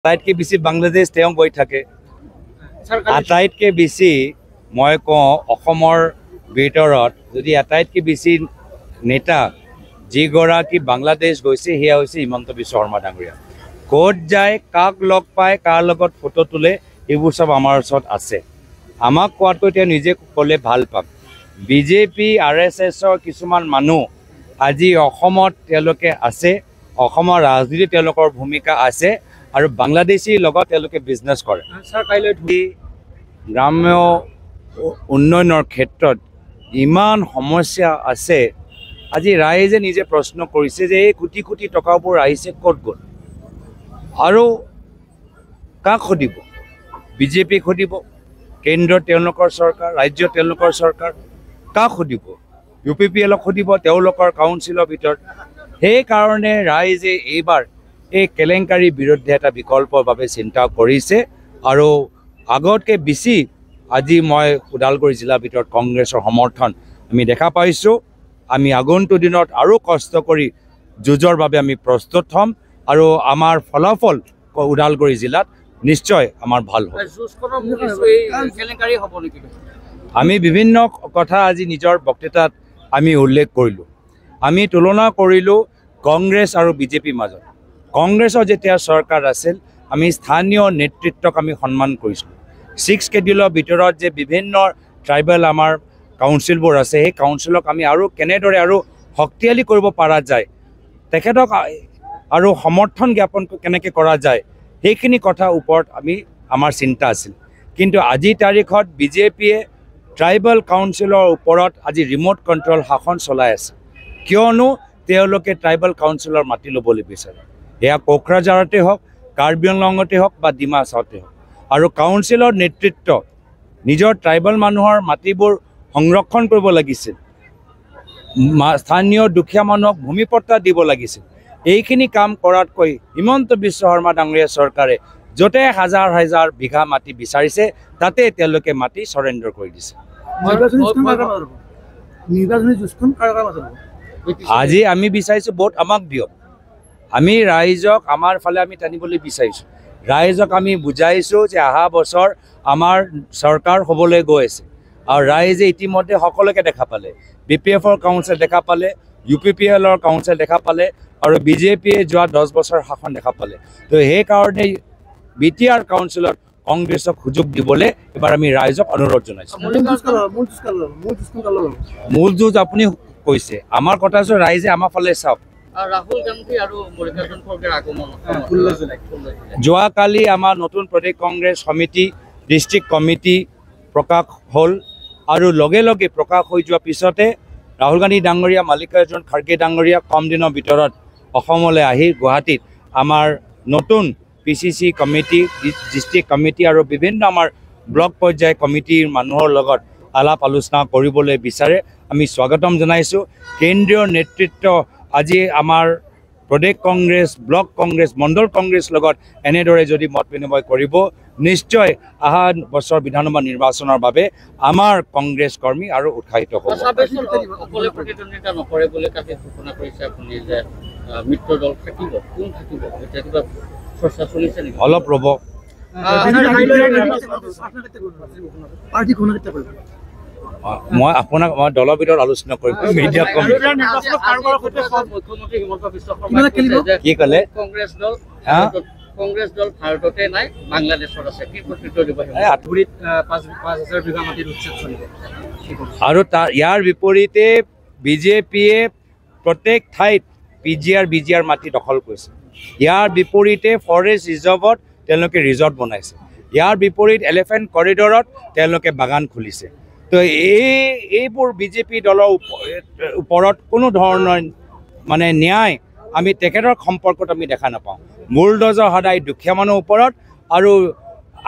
আটাইতকৈ বেছি বাংলাদেশ তেওঁ গৈ থাকে। আটাইতকৈ বেছি মই কওঁ, অসমৰ ভিতৰত যদি আটাইতকৈ বেছি নেতা যিগৰাকী বাংলাদেশ গৈছে, সেয়া হৈছে হিমন্ত বিশ্ব শৰ্মা ডাঙৰীয়া। ক'ত যায়, কাক লগ পায়, কাৰ লগত ফটো তোলে, এইবোৰ চব আমাৰ ওচৰত আছে। আমাক কোৱাতকৈ তেওঁ নিজে ক'লে ভাল পাম। বিজেপি আৰ এছ এছৰ কিছুমান মানুহ আজি অসমত তেওঁলোকে আছে, অসমৰ ৰাজনীতিত তেওঁলোকৰ ভূমিকা আছে আৰু বাংলাদেশীৰ লগত তেওঁলোকে বিজনেছ কৰে। গ্ৰাম্য উন্নয়নৰ ক্ষেত্ৰত ইমান সমস্যা আছে, আজি ৰাইজে নিজে প্ৰশ্ন কৰিছে যে এই কোটি কোটি টকাবোৰ আহিছে ক'ত গ'ল? আৰু কাক সুধিব? বিজেপিক সুধিব? কেন্দ্ৰত তেওঁলোকৰ চৰকাৰ, ৰাজ্যত তেওঁলোকৰ চৰকাৰ, কাক সুধিব? ইউ পি পি এলক সুধিব তেওঁলোকৰ কাউন্সিলৰ ভিতৰত? সেইকাৰণে ৰাইজে এইবাৰ এই কেলেংকাৰীৰ বিৰুদ্ধে এটা বিকল্পৰ বাবে চিন্তা কৰিছে আৰু আগতকৈ বেছি আজি মই ওদালগুৰি জিলাৰ ভিতৰত কংগ্ৰেছৰ সমৰ্থন আমি দেখা পাইছোঁ। আমি আগন্তুক দিনত আৰু কষ্ট কৰি যুঁজৰ বাবে আমি প্ৰস্তুত হ'ম আৰু আমাৰ ফলাফল ওদালগুৰি জিলাত নিশ্চয় আমাৰ ভাল হ'ব। আমি বিভিন্ন কথা আজি নিজৰ বক্তৃতাত আমি উল্লেখ কৰিলোঁ। আমি তুলনা কৰিলোঁ কংগ্ৰেছ আৰু বিজেপিৰ মাজত। কংগ্ৰেছৰ যেতিয়া চৰকাৰ আছিল, আমি স্থানীয় নেতৃত্বক আমি সন্মান কৰিছিলোঁ। ছিক্স শ্বেডিউলৰ ভিতৰত যে বিভিন্ন ট্ৰাইবেল আমাৰ কাউন্সিলবোৰ আছে, সেই কাউন্সিলক আমি আৰু কেনেদৰে আৰু শক্তিশালী কৰিব পৰা যায়, তেখেতক আৰু সমৰ্থন জ্ঞাপন কেনেকৈ কৰা যায়, সেইখিনি কথাৰ ওপৰত আমি আমাৰ চিন্তা আছিল। কিন্তু আজিৰ তাৰিখত বিজেপিয়ে ট্ৰাইবেল কাউন্সিলৰ ওপৰত আজি ৰিম'ট কণ্ট্ৰল শাসন চলাই আছে। কিয়নো তেওঁলোকে ট্ৰাইবেল কাউন্সিলৰ মাটি ল'বলৈ বিচাৰে, এয়া কোকৰাঝাৰতে হওক, কাৰ্বি আংলঙতে হওক বা ডিমাচাওতে হওক। আৰু কাউন্সিলৰ নেতৃত্ব নিজৰ ট্ৰাইবেল মানুহৰ মাটিবোৰ সংৰক্ষণ কৰিব লাগিছিল, স্থানীয় দুখীয়া মানুহক ভূমিপট্টা দিব লাগিছিল। এইখিনি কাম কৰাতকৈ হিমন্ত বিশ্ব শৰ্মা ডাঙৰীয়া চৰকাৰে য'তে হাজাৰ হাজাৰ বিঘা মাটি বিচাৰিছে, তাতে তেওঁলোকে মাটি চৰেণ্ডাৰ কৰি দিছে। আজি আমি বিচাৰিছোঁ ভোট আমাক দিয়ক। আমি ৰাইজক আমাৰ ফালে আমি টানিবলৈ বিচাৰিছোঁ। ৰাইজক আমি বুজাইছোঁ যে অহা বছৰ আমাৰ চৰকাৰ হ'বলৈ গৈ আছে আৰু ৰাইজে ইতিমধ্যে সকলোকে দেখা পালে, বি পি এফৰ কাউন্সিল দেখা পালে, ইউ পি পি এলৰ কাউন্সিল দেখা পালে আৰু বিজেপিয়ে যোৱা 10 বছৰ শাসন দেখা পালে। তো সেইকাৰণে বি টি আৰ কাউন্সিলত কংগ্ৰেছক সুযোগ দিবলৈ এবাৰ আমি ৰাইজক অনুৰোধ জনাইছোঁ। মূল যুঁজ আপুনি কৈছে, আমাৰ কথা হৈছে ৰাইজে আমাৰ ফালে চাওক। ৰাহুল গান্ধী আৰু মল্লিকাৰ্জুন খৰ্গেৰ আগমন। যোৱাকালি আমাৰ নতুন প্ৰদেশ কংগ্ৰেছ সমিতি ডিষ্ট্ৰিক্ট কমিটি প্ৰকাশ হ'ল আৰু লগে লগে প্ৰকাশ হৈ যোৱাৰ পিছতে ৰাহুল গান্ধী ডাঙৰীয়া, মল্লিকাৰ্জুন খাৰ্গে ডাঙৰীয়া কম দিনৰ ভিতৰত অসমলৈ আহি গুৱাহাটীত আমাৰ নতুন P C C committee, district committee আৰু বিভিন্ন আমাৰ ব্লক পৰ্যায় কমিটিৰ মানুহৰ লগত আলাপ আলোচনা কৰিবলৈ বিচাৰে। আমি স্বাগতম জনাইছোঁ। কেন্দ্ৰীয় নেতৃত্ব আজি আমাৰ প্ৰদেশ কংগ্ৰেছ, ব্লক কংগ্ৰেছ, মণ্ডল কংগ্ৰেছ লগত এনেদৰে যদি মত বিনিময় কৰিব, নিশ্চয় অহা বছৰ বিধানসভা নিৰ্বাচনৰ বাবে আমাৰ কংগ্ৰেছ কৰ্মী আৰু উৎসাহিত হ'ব। অকলে প্ৰতিদ্বন্দ্বিতা নকৰে বুলি কালি ঘোষণা কৰিছে আপুনি যে মিত্ৰ দল থাকিব, কোন থাকিব এতিয়া কিবা চৰ্চা চলিছে নেকি? অলপ ৰ'ব। মই আপোনাক মই দলৰ ভিতৰত আলোচনা কৰিম। মিডিয়া মুখ্যমন্ত্ৰী হিমন্ত বিশ্ব শৰ্মা কি ক'লে? কংগ্ৰেছ দল, কংগ্ৰেছ দল ভাৰততে নাই, বাংলাদেশত আছে, কি প্ৰত্যুত্তৰ দিব? 5000 বিঘা মাটিৰ উচ্ছেদ চলিব আৰু তাৰ ইয়াৰ বিপৰীতে বিজেপিয়ে প্ৰত্যেক ঠাইত P G R, B G R মাটি দখল কৰিছে। ইয়াৰ বিপৰীতে ফৰেষ্ট ৰিজাৰ্ভত তেওঁলোকে ৰিজৰ্ট বনাইছে। ইয়াৰ বিপৰীত এলিফেণ্ট কৰিডৰত তেওঁলোকে বাগান খুলিছে। তো এইবোৰ বিজেপি দলৰ ওপৰত কোনো ধৰণৰ মানে ন্যায় আমি তেখেতৰ সম্পৰ্কত আমি দেখা নাপাওঁ। বুলডজাৰ সদায় দুখীয়া মানুহৰ ওপৰত আৰু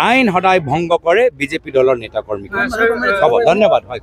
আইন সদায় ভংগ কৰে বিজেপি দলৰ নেতাকৰ্মী। হ'ব, ধন্যবাদ। হয়।